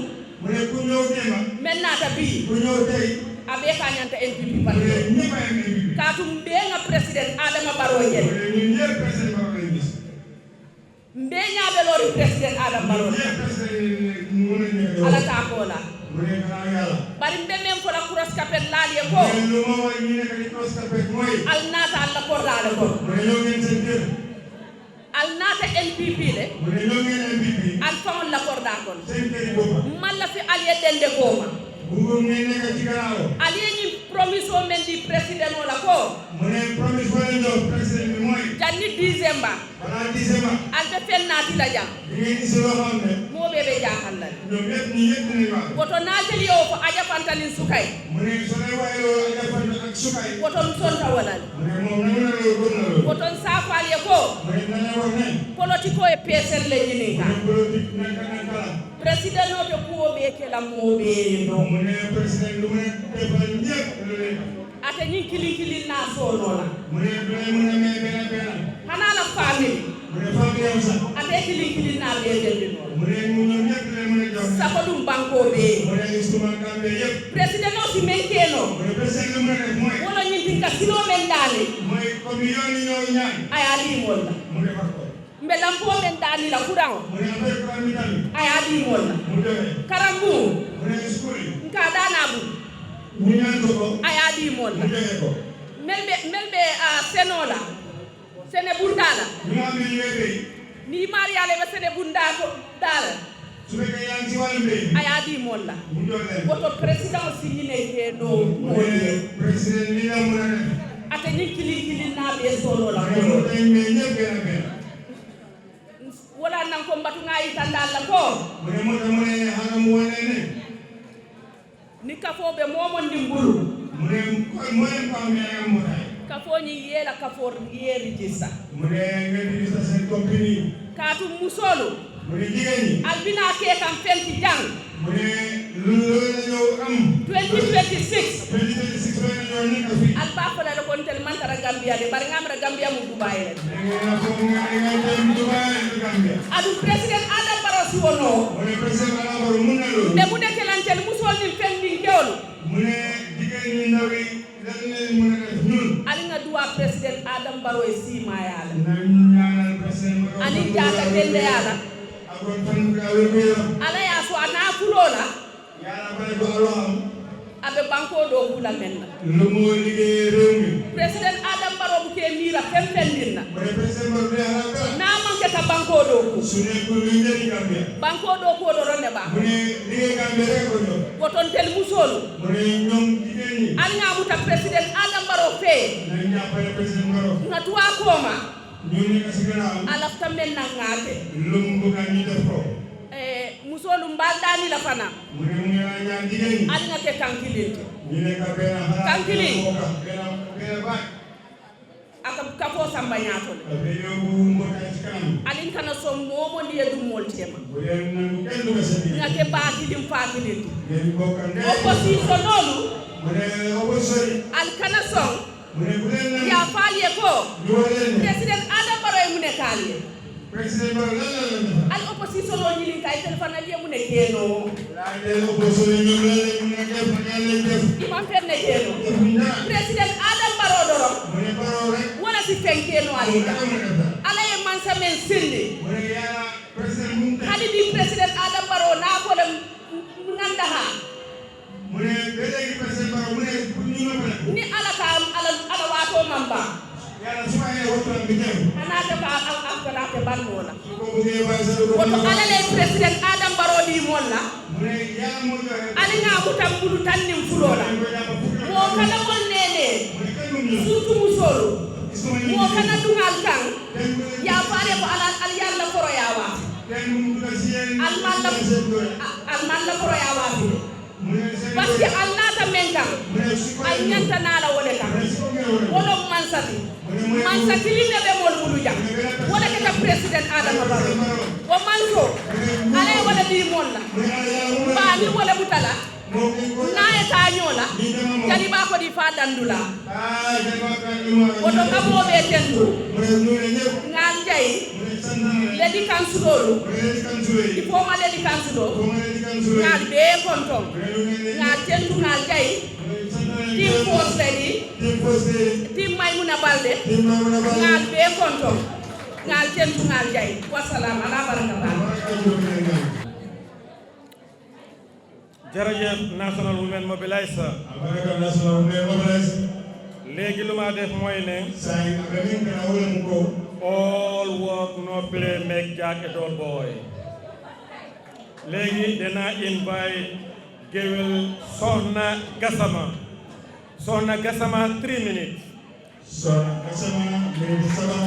Mu ne ku ñëw démba. Men nata bi. Ku ñëw tey. Abe ka nyanta NPP Mu parti. ne ñëpp a yem NPP. Katum be nga president Adama Barrow Mu yen. ne ñun ñëpp président ba lañ gis. Mbe ñaabe lori president Adama Barrow. Ñëpp président mu ne ñu Ala ta ko la. mu ne gannaaw yàlla. Bari mbe men ko la cross capet laal ye ko. Mu ne lu ma wax ñu nekk di cross carpet mooy. Al nata alla ko daale ko. Mu ne ñoo ngeen seen kër. Al nata NPP le. Mu ne ñoo ngeen NPP. Al fawon la ko da ko. Seen kër yi boppam. Malla fi al ye dende ko ma. Buggum ngeen nekk ci gannaaw. Al ye ni promise o men di president o la ko. Mu ne promise fa leen jox président bi mooy. Janni December. balaa December. Al be fen naati la jam. di ngeen gis loo xam ne. Mo be jaaxal la. ñoom ñëpp ñi yëpp dinañ wax. Woto naateli yo ko aja fantalin sukay. mu ne soo leen waxee loolu ak jàppante ak sukay. Woto sonta walal. mu ne moom nangu na loolu gëm na loolu. Woto saafal ye ko. mu ne dana wax ne. Politiko e PSL le ñini mu ka. ne politique naka naka la. President no te kuwo be ke la mo be no. mu ne président lu mu ne defal ñëpp lu leen. Ate ñi kili na so no la. mu ne du leen mën a may benn benn. Hana la famille. mu ne famille am sax. Ate kili na be de no. mu ne ñu ñoom ñëpp du leen mën a jox. Sako dum banko be. mu ne instrument Gambie yëpp. President no si menke no. mu ne président lu mu def mooy. Wala ñi tinka sino men dali. mooy comme yoon yi ñoo ñaan. Aya li mo la. mu defar ko. Mbelam po men dali la kuran. mu ne affaire courant bi tamit. Aya li mo la. mu defee. Karambu. mu ne school yi. Nka dana bu. ñu ñaan ko ko. Aya li mo mu la. defee ko. Melbe senola. Sene bundala. ñu nga xam ne ñu ngi béy. Ni mariale be sene bunda ko dala. su fekkee yaa ngi ci wàllu mbéy. Aya di mon la. mu jox leen. Woto president si ñi ne ke no mu ne président li la mën a def. ate ñi kili na be solo la mu ne mu dañ mais ñëpp benn benn. wala nan ko mbatu nga itandal la ko mu ne moo tax mu ne xanaa mu wane ne. ni kafo be momo ndimbulu mu ne moo leen ko am yaa ngi mbootaay. kafo ñi yela kafo yeri jissa mu ne nga di sa seen compagnie. kaatu musolu mu ne jigéen ñi. albina ke kam fenti jang mu ne loolu la ñëw am. 2026 2026 la ñëw nekk fii. alba ko la ko tel man tara gambia de bari ngamra gambia mu dubai rek da ngeen a foog nga dem Dubai du Gambia. adu president Adam Barrow si wono mu ne président Adama Barrow mun na loolu. de mu nekk lantel musol ni fendi ngewlu mu ne jigéen ñi ndaw yi lan leen mën a def ñun. ali nga duwa president Adam Barrow e sima yala nañ ñaanal président Barrow. ani jaaka tende yala ak kon fan nga wér gu yaram. ala ya so ana fulola yàlla bale ko aloo abe banko do bula menna lu mu liggéey réew mi. president Adam Barrow bu ke mira fendinna mu ne président Barrow day xalaat dara. na manke ta banko do ku su nekkul luy njëriñ Gambia. banko do ko do ronne ba mu ne liggéey Gambia rek ko ñor. woton tel musolu mu ne ñoom jigéen ñi. ali nga muta president Adam Barrow fe nañ jàppale président Barrow. na tuwa koma alafta men na ngate musolu mbaldani la fana ali nga ke kankilinte kankili aka kafo samba nyato ali kana so momo ndiye dum moltema nga ke baati dim fatilinte opposition nonu al kana so ya faaliye ko president Adam Barrow mu ne kaaliye al opposition o ñili kay téléphone ali mu ne keno imam fenne keno president Adam Barrow doro wala si fenkeno ali ala e man sa men sinde hadi di president Adam Barrow na ko dem nganda ha ni ala ka ala wato mamba anata ka ala ke bannola woto ala le president Adam Barrow di molla ali nga mutam bulu tannim fulola mo kala mon nene surtout musolo mo kana dungal kan ya faale ko ala al yalla foro yawa al malla foro yawa parce que Allah ta menka ay nyanta nala wala ka wala mansati li ne be mol bulu jam wala ka president Adam Barrow o manso ale wala di molla ba ni wala butala na eta nyola jali ba ko di fa dandula woto ngabo be tendu ngal jay ledi kansulolu il faut ma ledi kansulo ngal be konton ngal tendu ngal jay tim force ledi tim Maymuna Balde ngal be konton ngal tendu ngal jay wassalam ala barakatuh jërëjëf National Women Mobiliser léegi lu ma def mooy ne all work no play make Jack a dull boy léegi dina invite géwél Soxna Gassama 3 minutes Soxna Gassama minute sama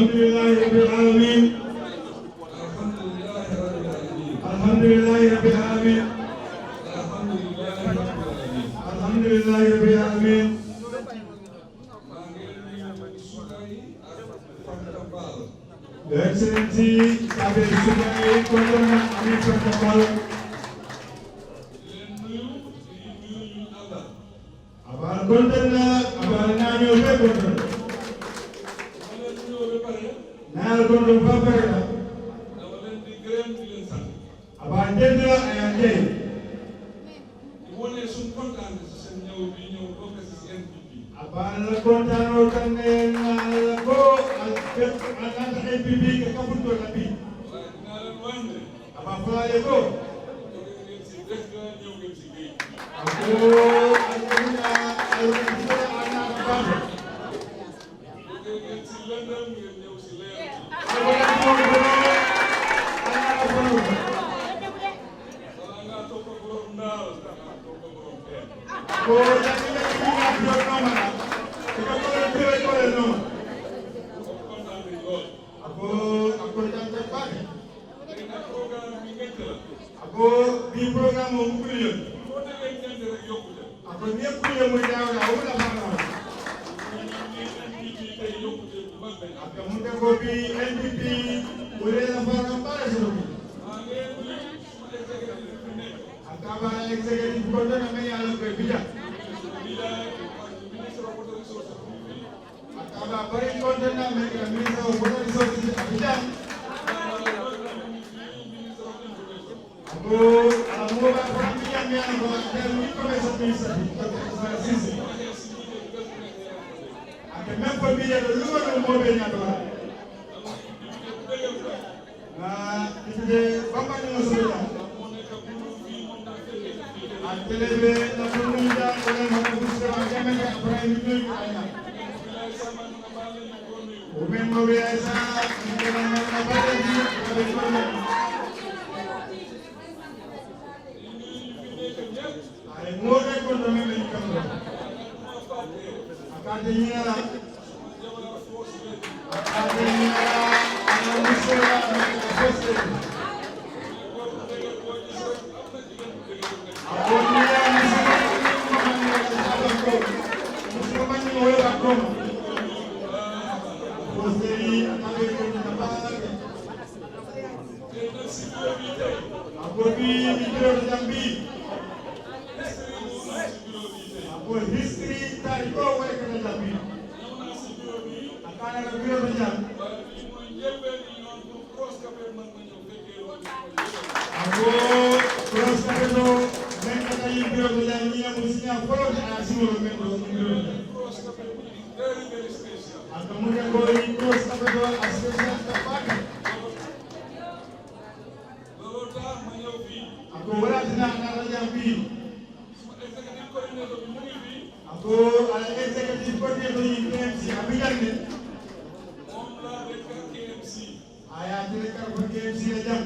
alhamdulillahi rabbil alamin alhamdulillahi rabbil alamin alhamdulillahi rabbil alamin Your Excellency, Sabe Sugai Kondona Ami Protocol. Abar Kondona, Abar Nanyo Be Kondona. Nal Kondona Papera. Abar Dendra Ayande. Abar Kondano Kanden Alako Alanta MPP ke Kabuto Labi. Abar Fala Ko. Aku Aluna Aluna Anak Aku di program Mwmbers. Aku ni kuliah muda orang, aku dah faham. Aku muda kopi NPP, boleh dah faham apa sebab. Aku abang eksekutif kota namanya Alam Berbida. Aku abang beri kota namanya Minister of Water Resources Abidjan. Aku mau berpikir yang dan informasi administratif sisi. Aku memang berbeda dulu dengan mobilnya doang. Nah, itu bapa dengan saudara. Aku lebih nak menunda orang orang berusaha jangan yang berani itu ayah. Umen mau biasa, jangan apa lagi ada problem. More economy will come. Akademia, history tarik kau boleh kena tapi. Akan ada beliau berjam. Aku cross kapelo, mereka tadi beliau berjam ni yang mestinya follow semua member. Aku mungkin boleh cross kapelo asisten tepat. Aku berat nak yang bi. Aku ala eksekutif koordinator KMC Abidjan ni. Ayah direkar KMC aja.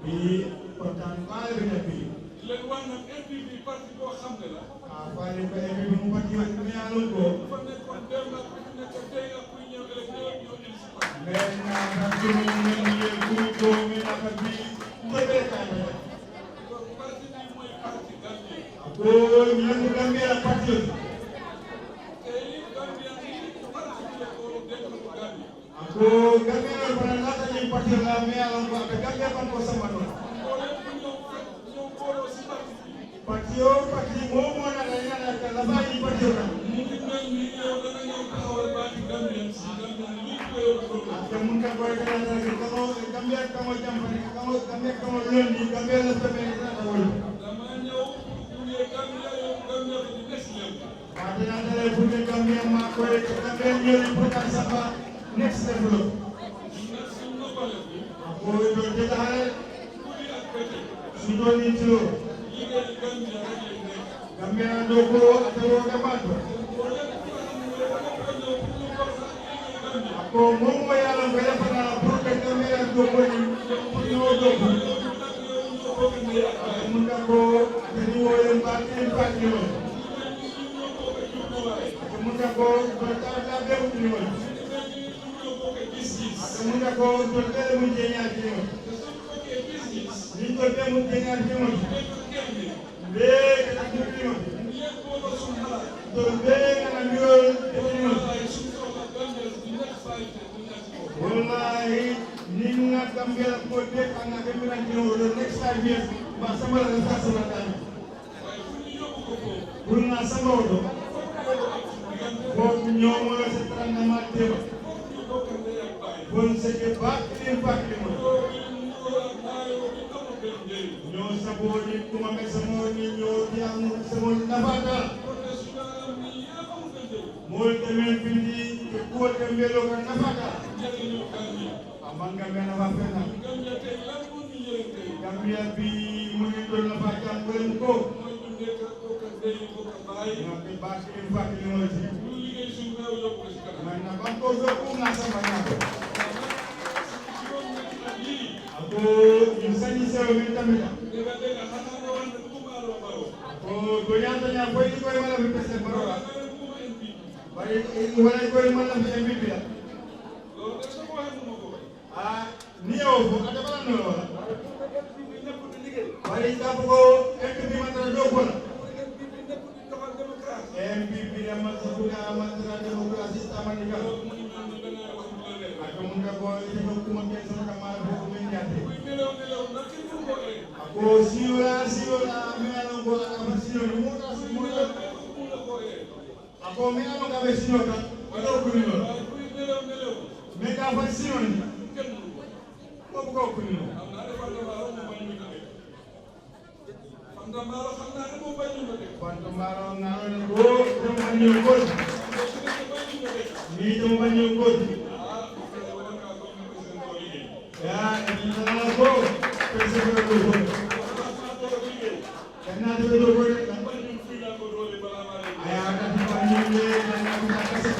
Bi kontan kali berjabi. Apa ni PMP mempunyai parti yang longgo. Mereka parti mempunyai kudo mereka parti berbeda. Aku yang Gambia parti. Aku Gambia pernah datang di parti Gambia lalu aku Gambia pun kosong mana. Parti mau mana lainnya nak lepas di parti orang. Aku mungkin kau akan ada kalau Gambia kamu jam kalau Gambia kamu learn di Gambia lebih banyak tahu. Ada yang punya kami yang makoi kami yang bukan siapa next level. Aku itu kita hari sudah itu kami yang doko atau kapan. Aku mau yang berapa pernah bukan kami yang doko ini punya doko. Mungkin aku jadi orang parti. Mungkin aku berkata-kata begini. Munga ko tolbele mu jenya kimo. Ni tolbele mu jenya kimo. Be kana kimo. Tolbele kana miro kimo. Wallahi ninga Gambia ko de kana kemira kimo the next 5 years ba sama la sa sama tan. Bunga sama odo. Ko nyomo la se trana matema. Bon seke bakli mo no saboni kuma me samoni no diam samon nabata mol temen pindi ko tembelo kan nabata amanga me nabata Gambia bi moni to nabata ngolem ko ngabe bakli mo man na banko do ko na sama ako insani sewa mentamita ko doyanta nya boy ni koy mala bi pese barola bari wala koy mala bi MVP la niyo ko ada bala no bari ka ko MVP mantara do ko MVP la mantara mantara demokrasi tamanika Akamunda boy ni hukuma pesa kama hukumu ako siura me alon ko kama sino ni mota simo ako me alon ka sino ka wala ko ni me ka fa sino ni ko ko ni Pandamaro ngalo ni ko banyu ko ni to banyu ko ya ina ko pese ko ko kana to do ko aya ka banyu ni kana ko kase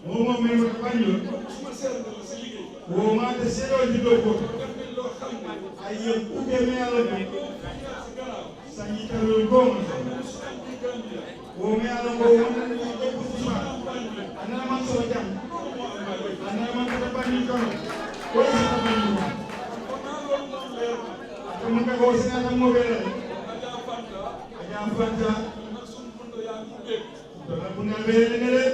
mo me ko banyu wo ma de sero di do ko aye ku be me ala ni sanyi taro ko wo me ala ko wona ni do ko suma ana man so jam ana man ko banyu ko ko sa banyu ko mo ka ko sina tam mo be la aja fanta do la bu na be ne le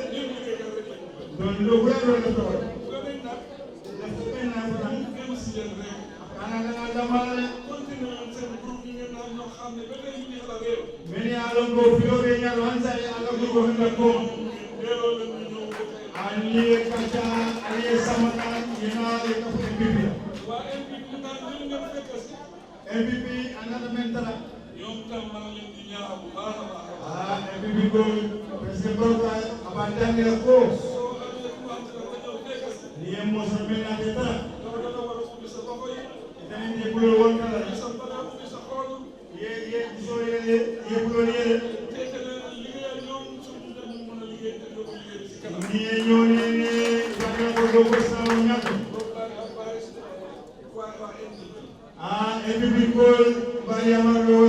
do do ko ro na to la fu be na fa ana na damale meni alon ko fiore nyal hansa ala ko handa ko ani kacha ani samana ina le ka MVP another mentor yom tam man len di ñaax bu baax MVP ko president ko abandane ko ni mo sa mena deta itani ni bulo won kala ye so ye bulo ye ni ñoni ni ba ko ko sa ñako MVP ko bari amaro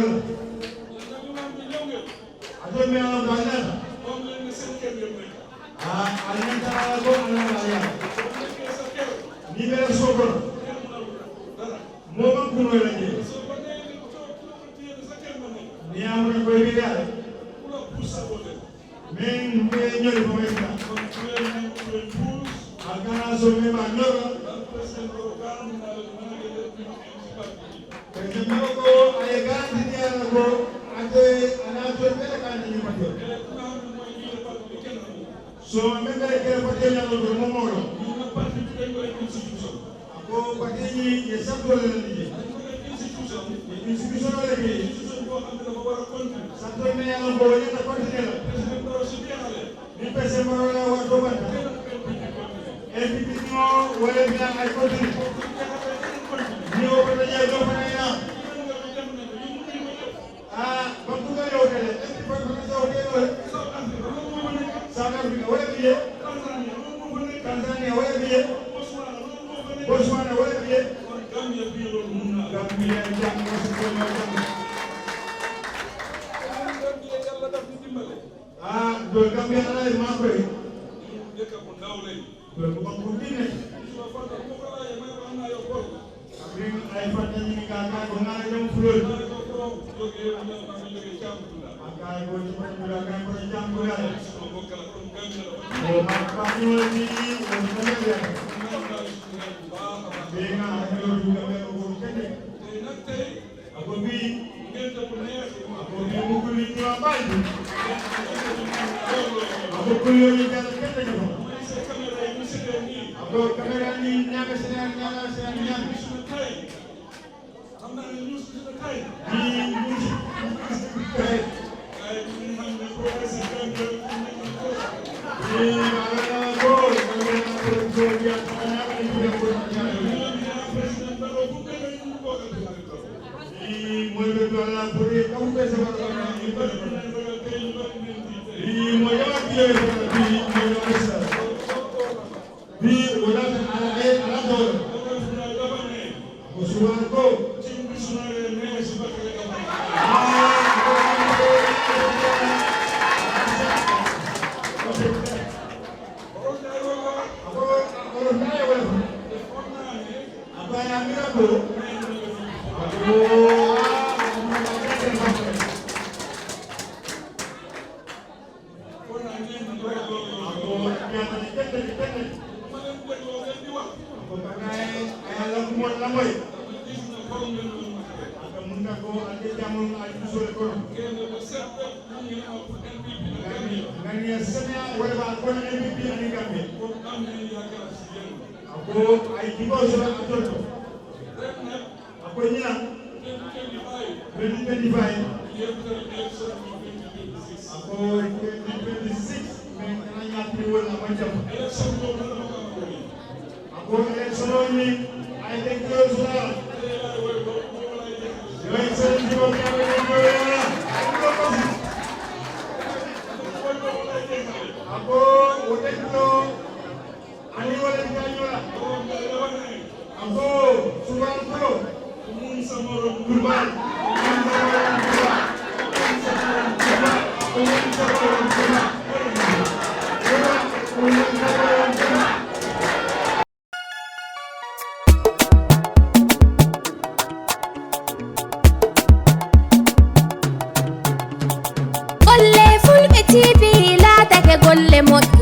ado me ala bana alenta ko ala ya ni be sokor mo ban ko la ni ni amro ko bi dal men be ñori ko me ta akana so me ba ñoro ko ay garanti ni ala ko ate ana to be ka ni pato so me be ke pato ni ala ko mo mo ako pato ni ye sabdo le ni institution le ni sabdo me ala ko ni ta pato ni la ni pese mo la wa do ba MVP no wala bi ay ko ni o ko ya do pa na bakuga yo kale epi pa ko so ke yo South Africa wala biye Tanzania wala biye Botswana wala biye Gambia biye lo munna Gambia jam ko so ko jam Gambia yalla daf ni dimbale do Gambia ala ma ko deka ko ndaw lay do ko ko dine ay fatani ka ka ko ngana dem fulol akay ko ci man dula ka ko jam ko yalla o ma pa ñu ni o ma ya be nga ñu du ga me ko kene ako bi ako bi mu ko ni ñu bay ako ko yo ni ga kene ko ako kamera ni ñaga seen Fulbe TV la take golle mo